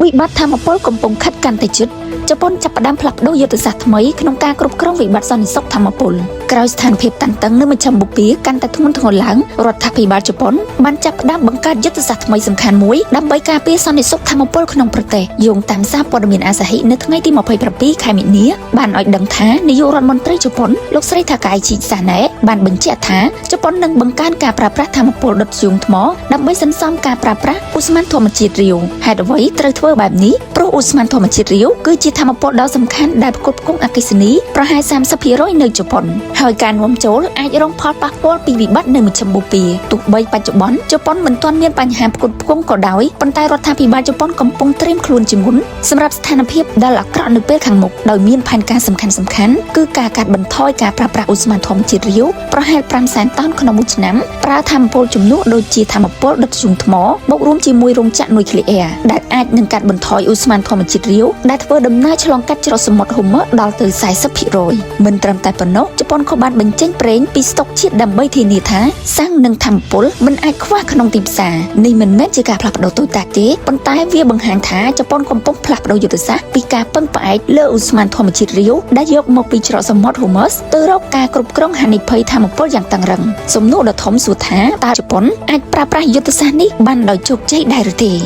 វិបត្តិថាមពលកំពុងខិតកាន់តែជិតជប៉ុនចាប់ផ្ដើមផ្លាស់ប្ដូរយុទ្ធសាស្ត្រថ្មីក្នុងការគ្រប់គ្រងវិបត្តិសន្តិសុខថាមពលក្រោយស្ថានភាពតានតឹងនៅមជ្ឈិមបូព៌ាកាន់តែធ្ងន់ធ្ងរឡើងរដ្ឋាភិបាលជប៉ុនបានចាប់ផ្ដើមបង្កើតយុទ្ធសាស្ត្រថ្មីសំខាន់មួយដើម្បីការពារសន្តិសុខថាមពលក្នុងប្រទេសយោងតាមសារព័ត៌មានអាសាហ៊ីនៅថ្ងៃទី27ខែមិនិនាបានឲ្យដឹងថានាយករដ្ឋមន្ត្រីជប៉ុនលោកស្រីថាកៃជីសាណេបានបញ្ជាក់ថាជប៉ុននឹងបង្កើនការប្រើប្រាស់ថាមពលដុតធ្យូងថ្មដើម្បីសន្សំការប្រើប្រាស់ឧស្ម័នធម្មជាតិរាវហេតុអ្វីត្រូវធ្វើបែបនេះព្រោះឧស្ម័នធម្មជាតិរាវគឺជាថាមពលដ៏សំខាន់ដែលផ្គត់ផ្គង់អគ្គិសនីប្រហែល30%នៅជប៉ុនហើយការនាំចូលអាចរងផលប៉ះពាល់ពីវិបត្តិនៅមជ្ឈិមបូព៌ាទោះបីបច្ចុប្បន្នជប៉ុនមិនទាន់មានបញ្ហាផ្គត់ផ្គង់ក៏ដោយប៉ុន្តែរដ្ឋាភិបាលជប៉ុនកំពុងត្រៀមខ្លួនជាមុនសម្រាប់ស្ថានភាពដែលអាក្រក់នៅពេលខាងមុខដោយមានផែនការសំខាន់ៗគឺការកាត់បន្ថយការប្រើប្រាស់ឧស្ម័នធម្មជាតិរាវប្រហែល5សែនតោនក្នុងមួយឆ្នាំប្រើថាមពលជំនួសដូចជាថាមពលដុតធ្យូងថ្មបូករួមជាមួយរោងចក្រនុយក្លេអ៊ែរដែលអាចនឹងកាត់បន្ថយឧស្ម័នធម្មជាតិរាវដែលធ្វើដំណើរឆ្លងកាត់ច្រកសមុទ្រហូមឺដល់ទៅ40%មិនត្រឹមតែប៉ុណ្ណោះជប៉ុនក៏បានបញ្ចេញប្រេងពីស្តុកជាតិដើម្បីធានាថាសាំងនិងថាមពលមិនអាចខ្វះក្នុងទីផ្សារនេះមិនមែនជាការផ្លាស់ប្ដូរតូចតាចទេប៉ុន្តែវាបង្ហាញថាជប៉ុនកំពុងផ្លាស់ប្ដូរយុទ្ធសាស្ត្រពីការពឹងផ្អែកលើឧស្ម័នធម្មជាតិរាវដែលយកមកពីច្រកសមុទ្រហូមឺសទៅរកការគ្រប់គ្រងហានិភ័យថាមពលយ៉ាងតឹងរឹងសំណួរដ៏ធំសួរថាតើជប៉ុនអាចប្រើប្រាស់យុទ្ធសាស្ត្រនេះបានដោយជោគជ័យដែរឬទេ។